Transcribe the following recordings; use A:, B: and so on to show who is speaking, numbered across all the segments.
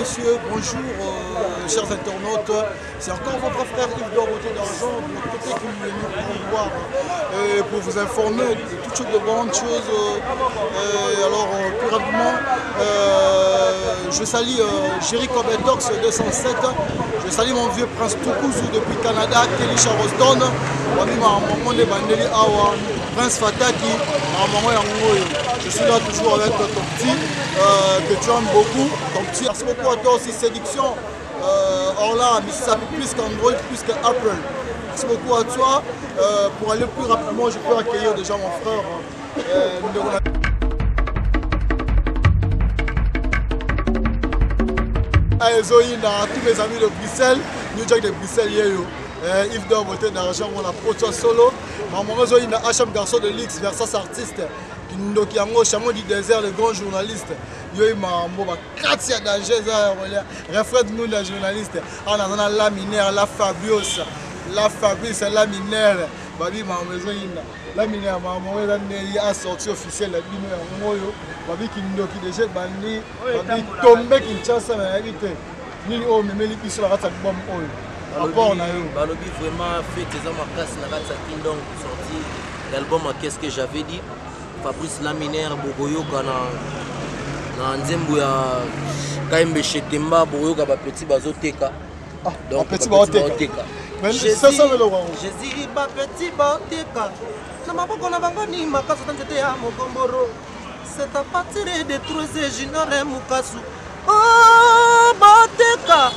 A: messieurs, bonjour euh, chers internautes. C'est encore votre frère Yves Dorothée d'Argent, de l'autre côté qui est venu pour voir et pour vous informer de toutes choses de bonnes choses. Et alors, plus rapidement, je salue Jerry Cobetox 207, je salue mon vieux prince Tukuzu depuis Canada, Kelly Charoston, Bandeli Awa, Prince Fataki, je suis là toujours avec ton petit, euh, que tu aimes beaucoup. Ton petit, merci beaucoup à toi aussi, Séduction. Euh, Orla, Mississippi, plus qu'Android, plus qu'Apple. Merci beaucoup à toi. Euh, pour aller plus rapidement, je peux accueillir déjà mon frère. Euh, ezoyinda tous mes amis de bruxelles new jack de bruxelles yeyo eh, yves dor beauté d'argent mona poto solo maman ezoyinda hm garçon de luxe versas artiste kindoki yango chameau du désert le grand journaliste yoyi makambo bakati ya danger eza ya kolia refred ngunda journaliste awa naza na la minere la fabios la fabrice la minere babi makambo ezoyinda la minere makambo yango eza ndeli asorti officiel ya bino yango oyo babi kindoki deja ebandi babi tombe kinshasa nayebi te nini oyo omemeli biso na kati ya album oyo rapport na yo
B: balobi vraiment fete eza makasi na kati ya kindong sorti l'album à qu'est-ce que j'avais dit Fabrice Laminaire bokoyoka na na nzembo ya Kaimbe Chetemba bokoyoka ba petit bazoteka
A: ah, donc ba petit baoteka
B: Jésus ba petit baoteka na maboko na bango ni makasi ta nzete ya mogomboro c'est à partir de 3 junior mukasu oh, bateka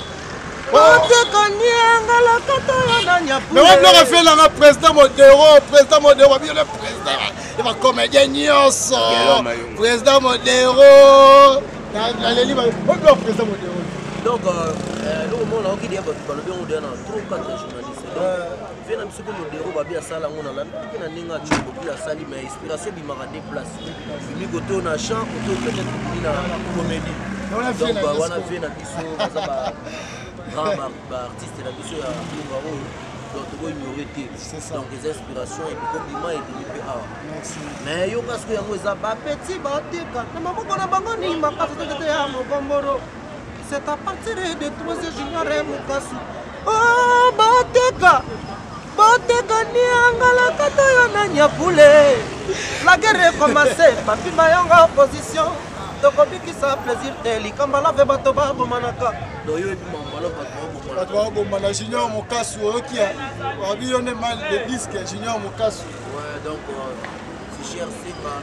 B: bateka niangalakata yo na
A: nyapubiloko efelanga président modero président modero babino le président ya bacomédien nyonso président modero naleli obilo président modero
B: donc eloko moko naoki deya bato balobi yango deya na trop 4 journaliste donc vie na biso mpe modero babi asala yango na landa mpe na ndenge ya tshoko asali mais inspiration ebimaka de place bimi koto na chant koto peut-être bimi na comédie donc wana vie na biso baza ba grand baartiste na biso ya mboka oyo donc tokoignore te donc eza inspiration ebikobima ebimi mpe awa mais yoka soki yango eza bapeti bateka na maboko na bango ni makasatete ya mogomboro c'est à partir de 3 junior mokasu oh, bateka boteka niangalaka toyo na nyapule la guerre commence papi mayonga opposition tokobikisa plaisir te likamba lave bato babomanaka
A: bato babomana junior mokasu oyoki babi yo nde mal de disque junior mokasu
B: donc euh, fichier senga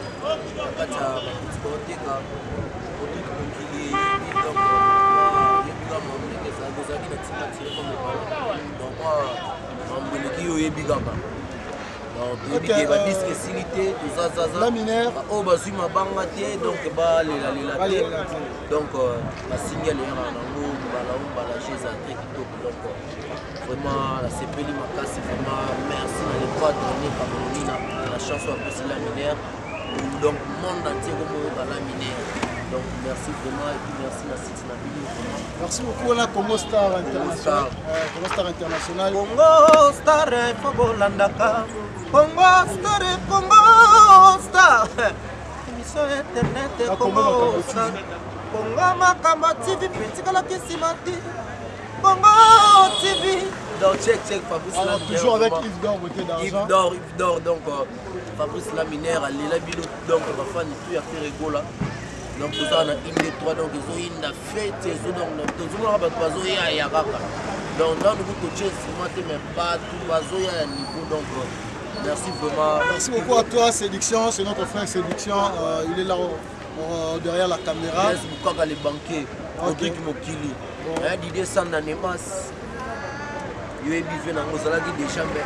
B: na kati ya bakuti baoteka produit mokili donc yebi kaka ndenge ezalaki na tika tire comme donc mambo eleki yo oyebi kaka toyebi ke badiske euh, esili te tozazaza oyo bazwi mabanga te donc balelalela te donc euh, basingi aleyaka nango mbala o mbala je eza très kitoko donc euh, vraiment nasepeli makasi vraiment merci na lepadre ne kamonina na chance oyo apesi la minere donc monde entier komoyoka la minere donc merci vraiment et puis merci na site na bino vraiment
A: merci beaucoup wana congo star international euh, congo star international
B: congo star faut bolandaka congo star congo star émission internet congo star congo makambo tv mpe tikalaki nsima te congo tv donc check check Fabrice
A: Alors, toujours avec Yves Dor beauté d'argent
B: Yves Dor Yves Dor donc euh, Fabrice Laminaire alela bino donc bafani tout ya Ferre Gola donc tozala na 1 2 3 donc ezoyinda fete ezo donc tozomonaka bato bazoyaya kaka donc nanu kutu totie instrument te mais bato bazoya ya niveau donc euh, merci vraiment
A: merci beaucoup à toi séduction c'est notre frère séduction euh, il est là euh, derrière la caméra
B: Blaise Bukaka le banquier Rodrigue Mokili bon. hein, Didier Sanda Nemas yo yebi ve nango ozalaki déjà mais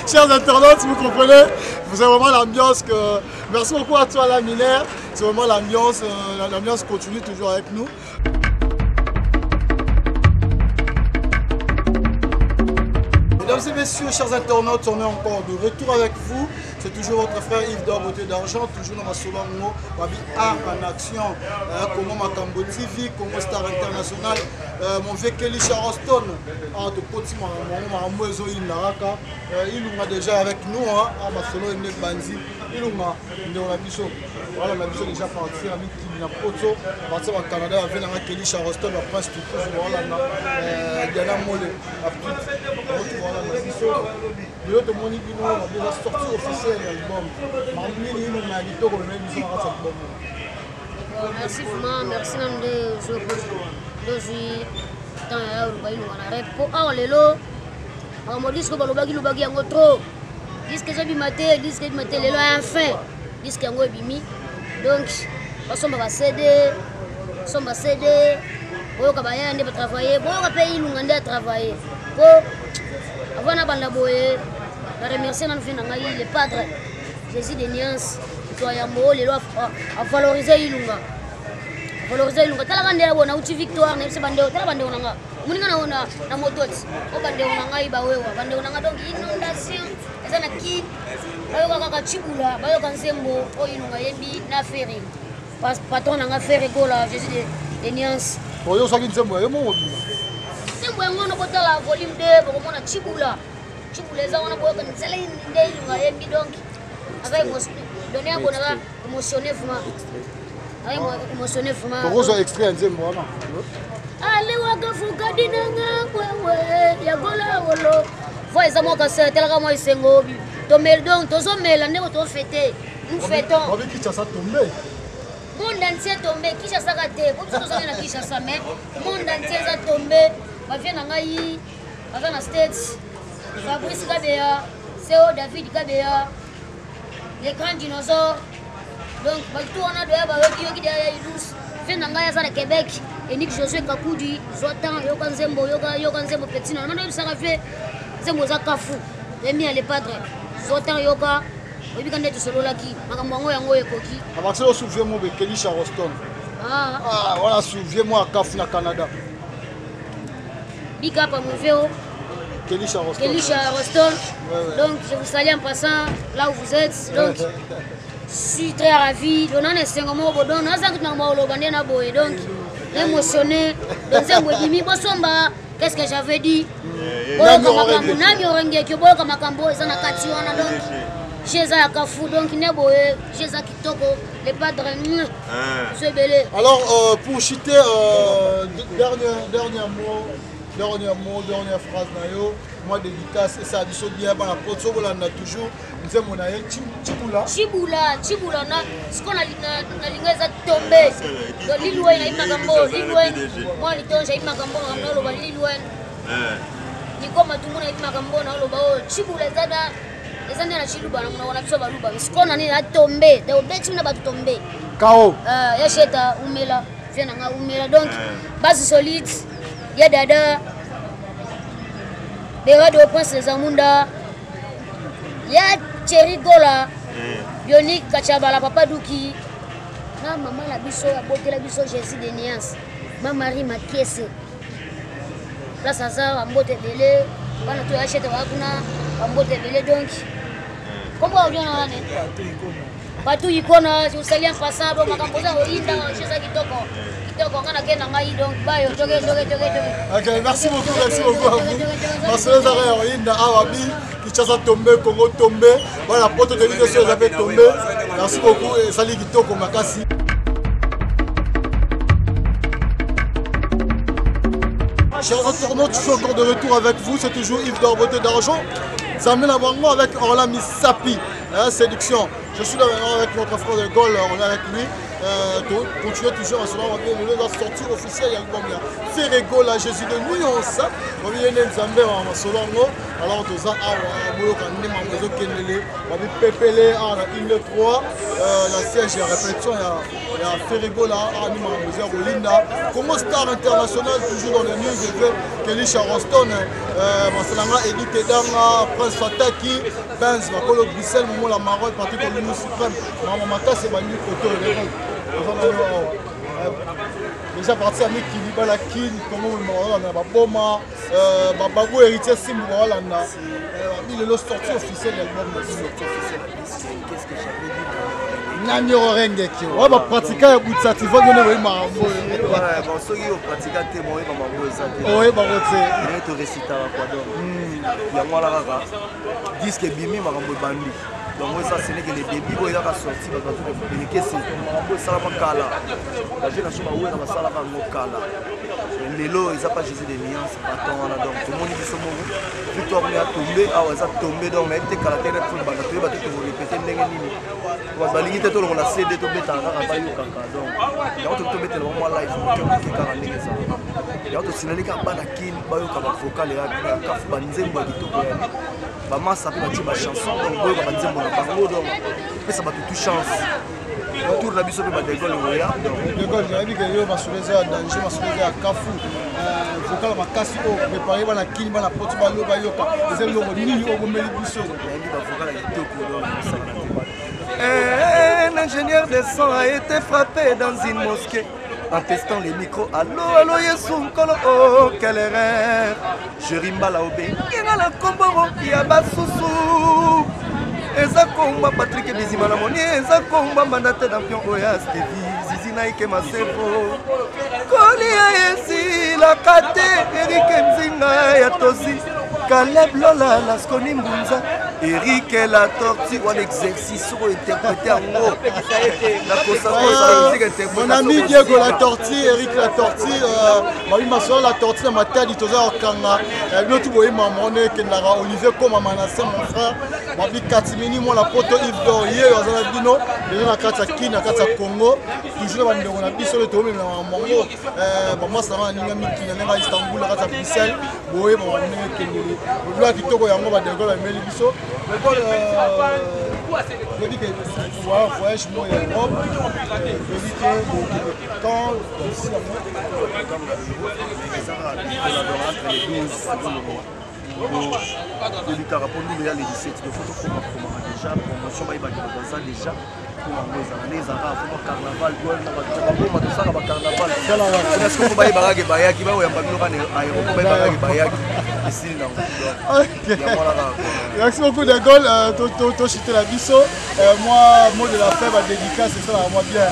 A: Chers internautes, vous comprenez, vous avez vraiment l'ambiance que. Merci beaucoup à toi, la Miller. C'est vraiment l'ambiance, euh, l'ambiance continue toujours avec nous. Mesdames et messieurs, chers internautes, on est encore de retour avec vous. C'est toujours votre frère Yves d'Or, beauté d'argent, toujours dans ma Solongo, Babi Art en action, euh, Congo Makambo TV, Congo Star International. Mon vieux Kelly Charleston, ah, tokoti makambo yango, makambo ezoyinda kaka. Ilunga déjà avec nous, hein, ah, masolo ende banzi. Ilunga ndeko na biso, voilà na biso déjà partir ya mikili na poto, partir ya Canada, bave nanga Kelly Charleston, ba Prince Tukuzu, voilà na Diana Mole, la petite, voilà na biso. Lelo tomoni bino babeza sortie officielle ya album. Makambo nini Ilunga ya kitoko memeli biso na kati ya album?
C: Merci vraiment, merci nanu nde ozwi temps ya oluka Ilunga na rep po awa lelo makambo disque balobaki lobaki yango trop, disque ezobima te, disque ebima te. Lelo enfin disque yango ebimi, donc basomba ba CD, somba CD, boyoka baya nde batravaille, boyoka mpe Ilunga nde atravaille. Po avant nabanda boye, na remercie nanu vie na ngai, le padre Jésus de Nuance, moto ya yambo oyo lelo avalorise Ilunga, avalorise Ilunga. Talaka nde bona uti victoire na biso, bandeko, tala bandeko na nga, omoni nga na na mototi o bandeko na ngai bawewa, bandeko na nga. Donc inondation eza na ki bayoka kaka Chibula, bayoka nzembo oyo Ilunga yembi na Ferre, patron na nga Ferre Gola, Jésus de Nuance.
A: Oyo osaki nzembo ya yo moko mobimba?
C: Nzembo yango wana, botala volume 2, bokomona Chibula. Chibula eza wana, boyoka nzela nde Ilunga yembi. Donc aza donné ya bona ba émotionné vraiment, aza émotionné vraiment.
A: Tokozwa extrait ya nzembo wana?
C: Aliwaka fukadi nanga wewe yagola wolo voi eza mwa kase, talaka mwa esengo tomeli, donc tozomela ndenge tofete, nous fêtons.
A: Babi Kinshasa tombe.
C: Monde entier tombe, Kinshasa ka te, po biso tozali na Kinshasa, mais monde entier eza tombe. Bavie na ngai baza na States, Fabrice Kabeya, Co David Kabeya, les grands dinosaures, donc bato wana doya bayoki yoki deya ya Ilus. Vie na ngai aza na Québec, Enik Josué Kakudi, zwa temps yoka nzembo, yoka yoka nzembo petit na nano oyebisaka vie, nzembo eza kafu emi ya le padre, zwa temps yoka, oyebika nde tosololaki makambo yango, yango ekoki.
A: À partir oyo souvie mo bekeli Charleston. Ah, voilà, souvie mo akafu na Canada.
C: Big up à mon vieux
A: Kelly Charleston.
C: Kelly Charleston. Ouais. Donc, je vous salue en passant là où vous êtes. Donc, je suis très ravi. Donc, on est esengo moko bodon. Naza kutu na maloba nde na boye. Donc, émotionné. Donc, nzembo ebimi, bosomba. Qu'est-ce que j'avais dit? Boyoka makambo nami orengeki, boyoka makambo eza na kati wana. Donc, je eza ya kafu, donc nde boye, je eza kitoko, le padre so ebele.
A: Alors, pour chuter, dernier mot, dernier mot, dernière phrase na yo, moi dédicace esa biso bien bana poto bolanda toujours nzembo na ye Chibula.
C: Chibula, Chibula na siko nalinga eza tombe. Donc Lil Wayne ayi makambo, Lil Wayne mwa litonge ayi makambo, makambo naloba Lil Wayne, Niko Matumbu nayebi makambo naloba oyo. Chibula eza na eza nde na chiluba na monoko na biso baluba, siko na nini atombe, donc obeti na bato tombe.
A: Kao
C: ya sheta umela vie na nga umela. Donc base solide ya dada Berado, Prince Zamunda, ya Thierry Gola, Bionic Kachabala, Papa Duki na mama na biso abotela biso Jésus de Nuance, ma Marie Makiese, place aza, bambote ebele, bana to ya shete baa kuna, bambote ebele. Donc kombo audio na wana Patu Ikona, je vous salue en passant. Bon, makambo eza koyinda, eza kitoko kitoko, nga nakende na ngai, donc bayo toke toke toke toke.
A: Ok, merci beaucoup, merci beaucoup à vous. Masolo ezaka ya koyinda awa bi Kinshasa tombe, Congo tombe, bana poto toyebi te so eza mpe tombe. Merci beaucoup, esali kitoko makasi. Chers internautes, je suis encore de retour avec vous. C'est toujours Yves d'Or, Beauté d'Argent. Ça amène à voir avec Orla Misapi, la séduction. Je suis là maintenant avec notre frère de Gaulle, on est avec lui. Continuez toujours à se rendre la sortie officielle ya album ya Ferre Gola, Jésus de Nuance. Babi nde Nzambe wa masolo yango. Alors toza awa, boyoka nde mambo ezokendele, babi pepele awa na 1 2 3, na siège ya répétition ya Ferre Gola. Awa nde makambo eza kolinda. Congo Star International, toujours dans les news, et Kelly Charleston, Masalanga, Edith Edanga, Prince Fataki, Benz, Bakolo Bruxelles, Momo la Maroc, Patrick Olungu Suprême, Mama Makasi ebandi koto déjà parti ya mikili, bala Kini, Kongo baolanda, baboma babago, Héritier Simbu baolanda bi lelo sortie officielle ya album na bino.
B: Qu'est-ce que j'avais dit?
A: Nani orengeki oyo bapratika ya butsativa ndenge boyeba makambo
D: oyo. Soki opratika te, moyeba makambo eza te,
A: oyebako te
D: ndenge toresitaka kwa. Donc yango wana kaka disque ebimi, makambo ebandi. Donc eza ce n'est que le début. Oyo ezaka sorti, bato bazobelekese makambo esalama kala. Baje na so bawera basalaka yango kala, lelo eza pas Jésus de nuance baton wana. Donc tomoni biso moko victoire ya tombe awa, eza tombe. Donc nayebi te, kala te banda toyeba te tokorépéter ndenge nini. Bato balingi te tolongola CD, tobetaka kaka, bayokaka. Donc yango toki tobetela bango mwa live moke moke kaka ndenge ezala. Yango tosinali kaka bana Kine bayoka bavocal ya Kafu, banzembo ya kitoko ya bamasa mpe batie bachanson. Donc boyoka banzembo na bango, donc pesa bato tout chance. Tour na biso mpe badegole oya.
A: Degole, nayebi ke yo masolo eza ya danger, masolo eza ya Kafu, vocal makasi oyo prépare bana Kini, bana Poti balo bayoka. Eza eloko nini oyo bomeli biso?
D: Nayebi bavocal ya kitoko, donc osalaka te. Un ingénieur de son a été frappé dans une mosquée en testant les micros. Allo, allo, Yesu Nkolo, oh, quelle erreur. Jerimbala obengenga na kombongo ya basusu. Eza komba Patrik Bizima na moni, eza komba mandate dampion oyo ya Stevi Zizi na Ike Masepo kolia esilaka te. Erike Nzinga ya Tosi, Caleb Lola, Lasconi Mbunza, Erike la Tortue. Wana exercice oyo interprété yango.
A: Mon ami Diego la Tortue, Eric la Tortue, babi masolo la Tortue na Matadi, toza kokanga bino tu boyema mona ekendaka. Olivier Koma Manase, mon frère, babi Katimini, mwana Poto, Yves Dor ye oyo aza na bino deja na kati ya Kini, na kati ya Congo, toujours na bandeko na biso oyo toomemela makambo yango. Bamasa nanga na ndenge mikili, na ndenge ya Istanbul, na kati ya Bruxelles, boyeba makambo ndenge ekendeli. Bilo ya kitoko yango badegole bameli biso. Degole, toyebi ke voyage moko ya Europe, toyebi te bokende quand d'ici yango.
D: Entre les 12 toyebi kaka mpo ndulu ya le 17, il faut tokoma komaka déjà promotion, bayebaki bato baza déjà mpona yango. Ezala nde ezalaka fo carnaval na bato baboma, tosalaka bacarnaval est-ce que bayebaka ke bayaki bakoyamba bino kana aéroport, bayebaka ke bayaki, esili nango. Yango wana kaka.
A: Merci beaucoup De Gaulle, tochitela biso moi mot de la fin, badédicace esalaka mwa bien.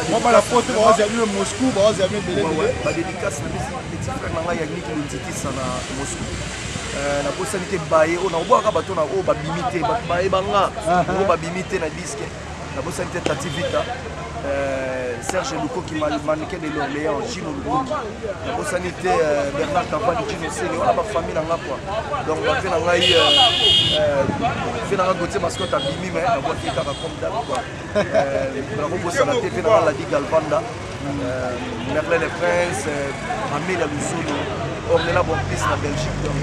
A: Mwa bana Poto baozi ya bino Moscou, baozi ya bino ebele.
D: Badédicace na bisi petit frère na ngai Yannick Lundikisa na Moscou. Nabosani te baye oyo nakobwaka bato na oyo babimi te, bato bayebanga oyo babimi te na disque. Nabosani te Tati Vita, Serge Lukoki, mannequin de l'Orléans, Gino Lukoki. Nabosani te Bernard Cavani, Gino Sele wana, bafamille na nga quoi. Donc bafe na ngai, fe na nga Gautier Mascotte abimi, mais nabwaki kaka comme d'hab quoi. Nakobosana te fe na nga Ladi Galvanda, Merlin le Prince, Amelia Luzolo, Ornella Bonplis na Belgique. Donc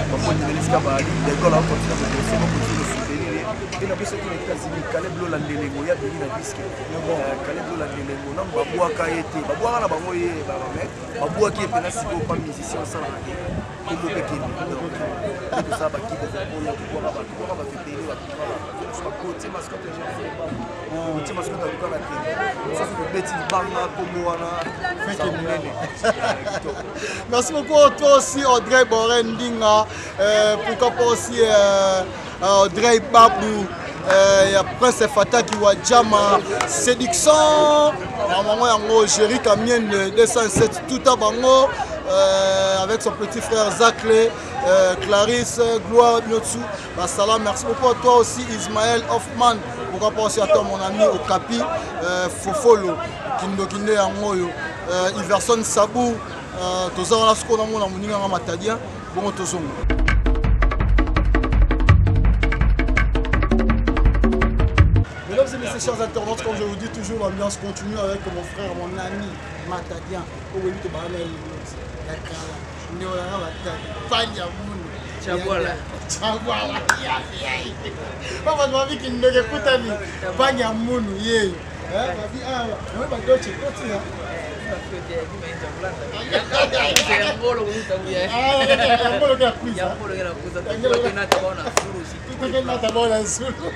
D: bakontinele esika baali, Degol akocontinue kobose, bakontinue kosoutenir ye. Mpe nabosaki na États-Unis Caleb Lola Ndelengo ya bimi na disque. Caleb Lola Ndelengo, nano babwaka ye te, babwaka na bango ye, mais babwaki ye mpena sikoyo pa musicien asalaka te, kombo mpe kende. Donc tosala bakipe oyo tobwaka bato, bwaka bato ebele, bakotie Mascotte, kotie Mascotte aluka na te, soki tobeti libanga kombo wana monene.
A: Merci beaucoup toi aussi Audrey Boren Ndinga, pourquoi pas aussi Audrey Babou, ya Prince Fataki wa Jama Séduction, bango yango Jerry Kamienne 207 tout à bango, avec son petit frère Zacle, Clarisse Gloire Binotsu Basala. Merci beaucoup à toi aussi Ismaël Hoffman, pourquoi pas aussi à toi mon ami Okapi, Fofolo Kindokindo yango oyo, Iverson Sabou. Toza wana sikoyo namona moninga nga Matadien, bongo tozonga. Mesdames et messieurs, chers internautes, comme je vous dis toujours, l'ambiance continue avec mon frère, mon ami Matadien. Oyo tobana ya kala, ndeko nanga Matadi, panya munu.
B: Chabwala.
A: Chabwala. Papa babi kindoki ekutani panya munu yeyo. Babi awa, badoche kotina. Yangolo ke akuza zulu,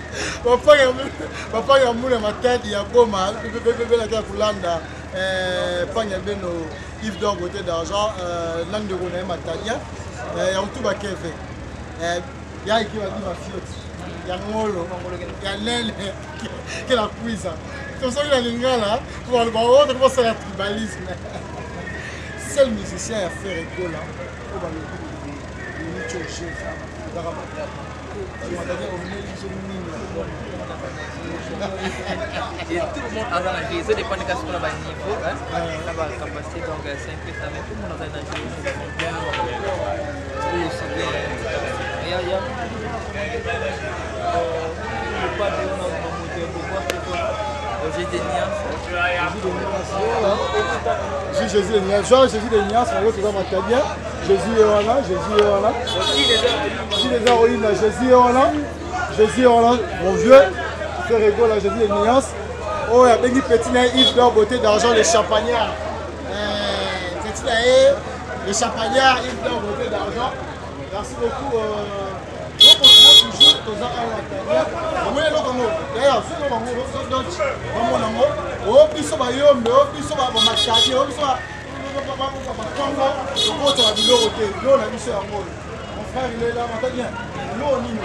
A: bapanga muna Matadi ya Boma bebelaki ya kolanda panya beno Yves Dor Beauté d'Argent na ndeko na ye Matadien ya kotuba keve ya eki babi mafioti. ya ngolo ya nene ke na kwiza tosoki na lingala baloba oyo tokoki kosala tribalisme. Seul musicien ya Ferre Gola oyo balobi Nicho ezaka
E: Et tout le monde aza na jeu, ça dépend kasi mpona baniveau na bacapacité, donc c'est un peu ça, mais tout le monde aza na jeu bien aussi bien. Ya ya
A: Jésus de Nias, Jean Jésus de Nias, bango toza matadien. Jésus ye wana, Jésus ye wana, Jésus eza oyinda, Jésus ye wana, Jésus ye wana, mon vieux Ferre Gola, Jésus de Nias oyo abengi petit na ye Yves d'or beauté d'argent, le champagnard, petit na ye le champagnard Yves d'or beauté d'argent. Merci beaucoup. Tokontinue toujours, toza awa tania omoni eloko yango. D'ailleurs soki eloko yango bamona yango, o biso bayombe, o biso bamatadi, o biso bakongo, tokotaka biloko te. Biloko na biso yango oyo, mon frère, il est là. Matadien, biloko nini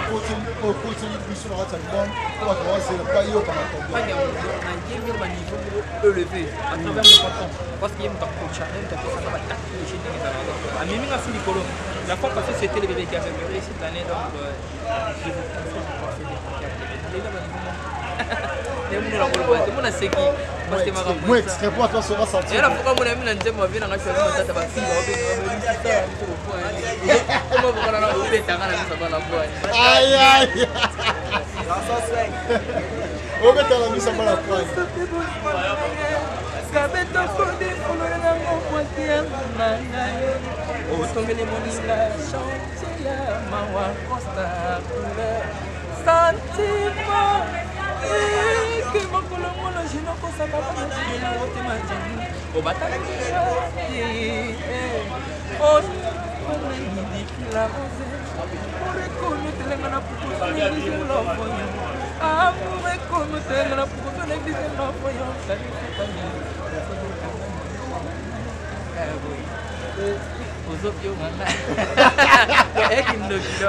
A: okoteli biso na kati ya album po bato bazela mpo bayoka matadien?
E: Nayembi baniveau moko élevé à travers mon patron, parce que ye moto akocha, ye moto apesaka batactique ndenge ezalaka, amemi nga su likolo. La fois passée, c'était le bébé qui avait meuré. Cette année, donc je vous conseille de penser bien. Lela baniveau moko mona seki parce que makambo
A: Moi extrait po ata sera sorti.
E: Ela foka mona mina nzembo avie nanga choisi matata bafille obetaka na miso bana bwani.
A: Aïe aïe, obetaka miso bana poani.
E: Otongeli moninga chantier ya mawa, costa couleur sentiment ke mokolo molo jinokosaka bana motema jani obatalaki onanidikila rose orekonotelenga na pukusonebizimulofoyo amour ekonotelenga na pukusonebizimulofoyo. Ozokanga.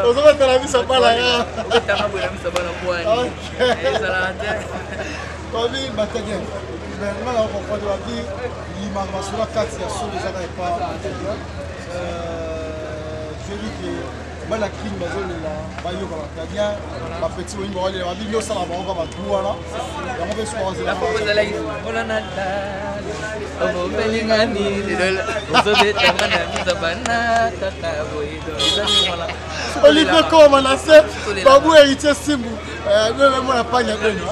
A: Ozokotala biso bala ya
E: obetanga boye na miso bana bwani ezalaka te.
A: Babi matadien, nga na comprendre, babi limaka masolo kati ya solo ezaka epa matadien. Jebi ke bana kini bazolela, bayoka matadien, bapetit boyingi baolela, babi nde osala bango ka batu wana yango mpe soki bazela.
E: Ozalaki olana obelingani lelo ozobetanga na miso bana tata boye, donc eza ndenge wana.
A: Olivier Koma na se babu héritier simbu bino mona pangi ya bino,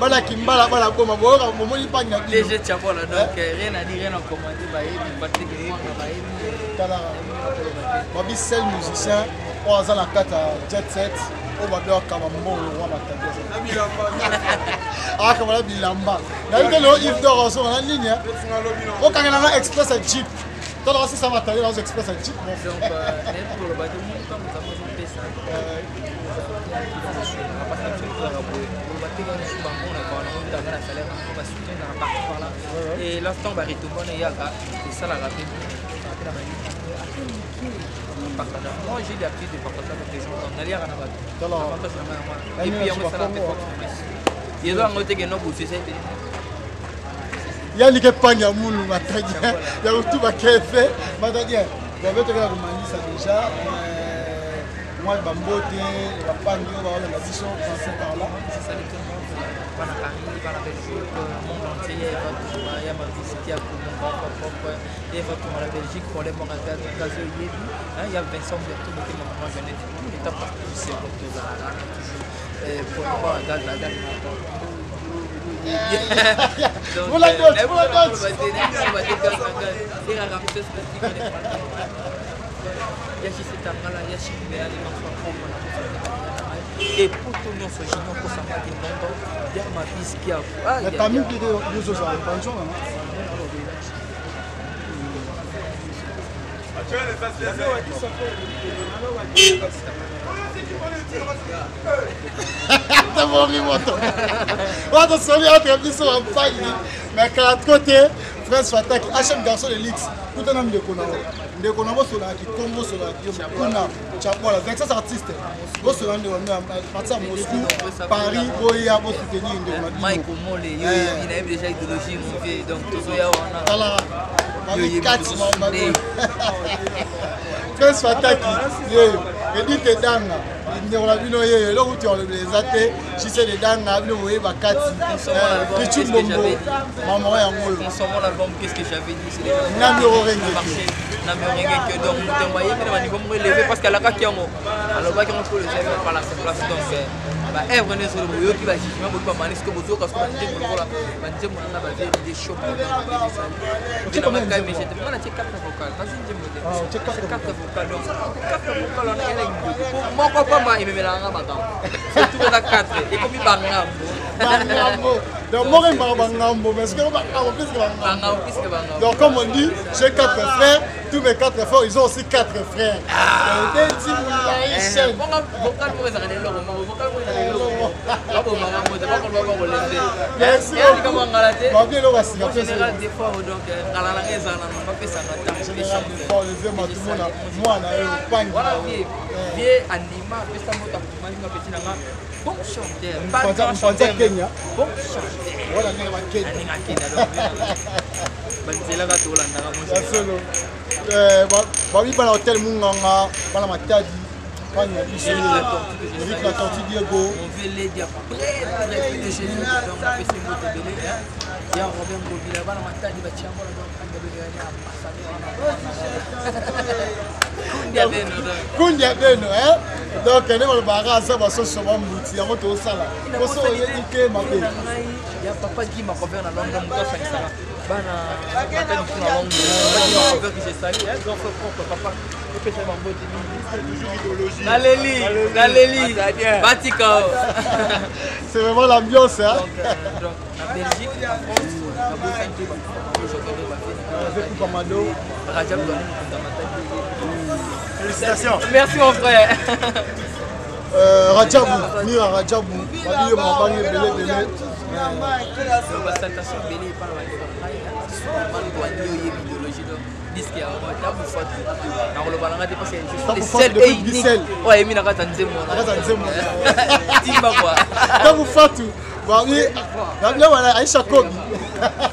A: bana kimbala, bana boma, boyoka bomoni pangi na bino.
E: DG Chabola, donc rien à dire, rien à commenter, bayebi Patrick Mwanga, bayebi.
A: Tala, babi seul musicien oyo aza na kati ya jet set oyo babi akaba mbongo wa matadi, akaba na bilamba. Nayebi te lelo Yves Dor azonga na nini, okangela nga express ya jeep, tala basisa matadi nazo express ya jeep.
E: Donc nayebi koloba te, moni ntango nzambe azopesa, parce que biso tozalaka boye, koloba te kaka mosusu bango na bango tanga na salaire na bango, basoutien ezalaka partout par là, et là ntango baretombe wana eyaka, esalaka mpe na partage. Moi, j'ai l'habitude de partager avec les gens, donc naliaka na bato, avantage na ngai yango wana, et puis yango esalaka mpe force plus ezo yango te keno bosu eza ebele.
A: Yanike pangi ya mulu matadien ya kotuba kefe matadien babe tokela komanisa déjà mwa bambote bapangi oyo baolanda biso, pensez par là.
E: Bana Paris, bana Belgique, monde entier, eva ya mavisite ya mon grand frère propre, eva toma la Belgique, problème moko gazo oyebi ya Vincent Berto motema, mama Jeannette, tout l'état partout, c'est tozalaka toujours pour gaz na gaz.
A: Moula Dodge, Moula Dodge.
E: Epoto nyonso junior kosanga te london ya mabiski ya
A: Tami mpe yozozala pension. Tabomi moto wana tosoli entre biso bampangi, mais kala trop te. Prince Fataki, HM garçon de luxe, kutana ndeko na yo. Ndeko na bosolaka kikongo, bosolaka kuna Chakwala, 26 artistes. Bosolaka ndeko na parti ya Moscou, Paris, boya bo soutenir ndeko na bino.
E: Mike Omole, yo il a déjà idéologie mon vieux, donc tozoya wana.
A: Tala, babi kati ma Prince Fataki, yeyo, Edith Edanga. Ndeko na bino yeyo, eloko uti olobela eza te, JC Edanga, bino boyeba kati. Pichu Mbombo, mama yango oyo.
E: Consommons l'album, qu'est-ce que j'avais dit, c'est déjà
A: Nami Orengeke.
E: Nami Orengeke, donc moto ayebi na baniveau moko élevé parce que alakaki yango, alobaki yango pour les œuvres par la place, donc baœuvre nyonso oyo boyoki bajugement boyoki bamani soki bozoyoka soki banzembo lokola banzembo nanga bavie de choc nga natie 4 vocal nazwi nzembo te 4 vocal, donc 4 vocal wana yana ingoki po moko pamba ememelaka nga makambo, surtout eza 4 ekomi bangambo.
A: Bangambo. Donc, moi, je bangambo, mais ce que bangambo plus que bangambo.
E: Bangambo plus que bangambo.
A: Donc, comme on dit, j'ai 4 frères, tous mes 4 frères, ils ont aussi 4 frères. Ah. Merci.
E: En général, des fois, donc, ngala na ngai ezala na bapesanga
A: mwana
E: voilà, vie vie anima apesa moto akomaki nga petit na nga, bon chanteur, pas grand chanteur,
A: Kenya,
E: bon chanteur.
A: Voilà, ndenge bakenya.
E: Ndenge akenda, donc banzela kaka tolandaka.
A: Ya solo, babi bana hotel Munganga, bana Matadi, bana biso Eric La Tortue, Diego.
E: Mon vieux Lady, très très peu de chez nous, donc apesi moto ebele ya Robin Ngobila, bana Matadi batiambola, donc ambassadeur wana
A: Kundi ya beno. Donc nde balobaka aza basoso bambuti yango tosala poso oyebi te mabe.
E: Ya papa Guy Macover na Londres, moto asangisaka bana Matadi kuna Londres, papa Guy Macover qui se salue, grand frère propre, papa epesa bambote mingi. Naleli, naleli, batika.
A: C'est vraiment l'ambiance, hein.
E: Donc na Belgique, na France, na bosani te
A: Avec Pamado.
E: Rajab Douane mokonza Matadi.
D: Félicitations.
E: Merci mon frère.
A: Rajabu, Mira Rajabu, babi yo mabangi ebele ebele.
E: Basalutation ebele epa na bandeko na ngai malwani oyebi idéologie, donc disque ya Tabu Fatu nakoloba nanga te parce que je suis le seul et unique oyo ayemi na kati ya nzembo.
A: Na kati ya nzembo.
E: Timba quoi.
A: Tabu Fatu, babi babi wana Aisha Kobi.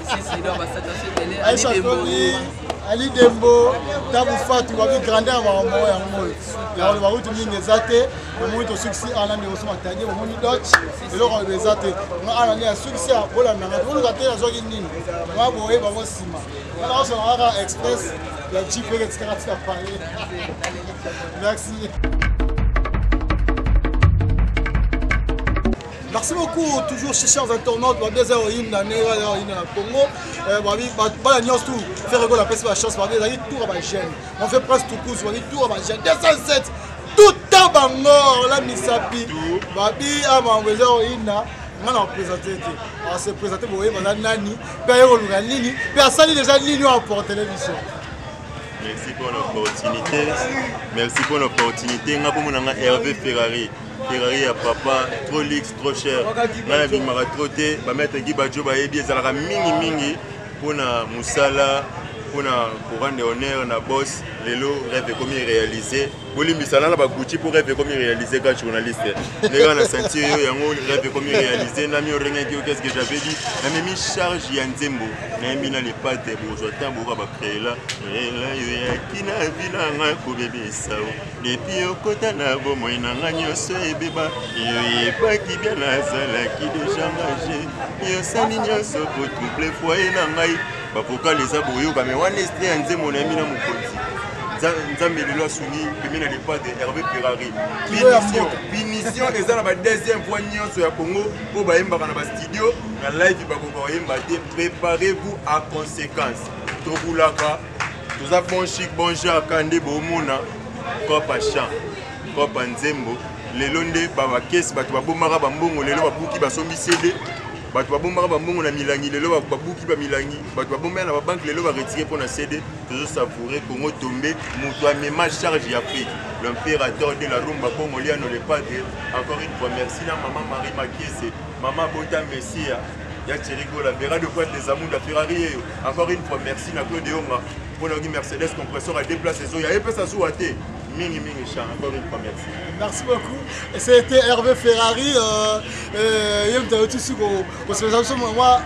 E: Si si, donc basalutation ebele.
A: Aisha Kobi, Ali Dembo, Tabu Fatu, babi grandeur makambo yango oyo. Yango bakutu mingi eza te, omoni tosukisi ana ndeko so matadi, omoni dot eloko aloba eza te. Nga ana nde asukisi bolandanga toluka te nazwaki nini nga boye bango nsima nga nakosona kaka express ya jeep eke etikaka tika pale. Merci. Merci beaucoup, toujours chers internautes, babi eza oyinda ndenge eza oyinda na Congo, babi bana nyonso tout faire ego napesi bachance, babi ezalaki tour ya bajeune, on fait presque tukusu, babi tour ya bajeune 207 tout bango la misapi, babi amakambo eza oyinda. Nga na koprésente te, ase présente boyeba aza nani mpe aye koluka nini mpe asali déjà nini oyo aportele biso.
F: Merci pour l'opportunité. Merci pour l'opportunité. Nga komona nga Hervé Ferrari. Ferrari ya papa, trop luxe, trop cher. Nga na bimaka trop te, ba maître Guy Badjo bayebi ezalaka mingi mingi mpona mosala, mpona korendre honneur na boss. Lelo rêve ekomi réalisé. Bolimbisana na bagucci mpo rêve ekomi réalisé ka journaliste. Ndenge na sentir yo yango rêve ekomi réalisé nami orengaki yo, qu'est-ce que j'avais dit? Namemi charge ya nzembo nayembi na lepate bozwa ntango boyoka bacréela ela yo yaki na vi na ngai kobebisa o depuis okota na bomoi na ngai nyonso ebeba yo yebaki bien nazalaki déjà engagé yosali nyonso po trouble foyer na ngai bavokale eza boyoka me wana esprit ya nzembo nayembi na mokonzi Nzambe lelo asungi pembe na lepade Hervé Ferrari. Punition, punition eza na ba deuxième voix nyonso ya Congo mpo bayembaka na bastudio na live bakoka koyemba te. Préparez-vous à conséquence. Tobulaka toza bon chic bon genre ka nde bomona kopa chant kopa nzembo lelo nde bakesi bato babombaka bambongo lelo babuki basombi CD, bato babombaka bambongo na milangi lelo babuki bamilangi, bato babombaka na babanke lelo baretire mpo na CD. Tozosavoure Congo tombe moto amema charge ya Afrique, l'impérateur de la rumba congoliano le padre. Encore une fois merci na mama Marie Makiese, mama bota messia. Ya Thierry Gola, Vera de Pointe des Amours, Ferrari yeyo. Encore une fois, merci na Claude Yonga. Pour la Mercedes compresseur à déplacer Zoya. Et puis ça joue à thé. Mingi mingi chan, encore une fois merci.
A: Merci beaucoup. C'était Hervé Ferrari. Euh, euh, moi, moi,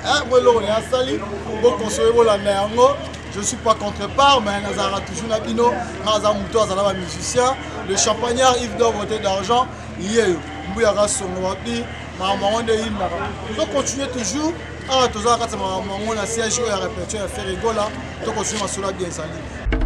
A: asali, bon consommer bolanda yango. Je ne suis pas contre part, mais nazalaka toujours na bino. Nga aza moto azala ba musicien. Le champagnard Yves d'or beauté d'argent. Yeyo, mbuyaka songo wapi, makambo yango nde eyindaka. To continuer toujours awa toza kati ya makambo yango na siège oyo ya répertoire ya Ferre Gola. To continuer masolo ya bien ezali.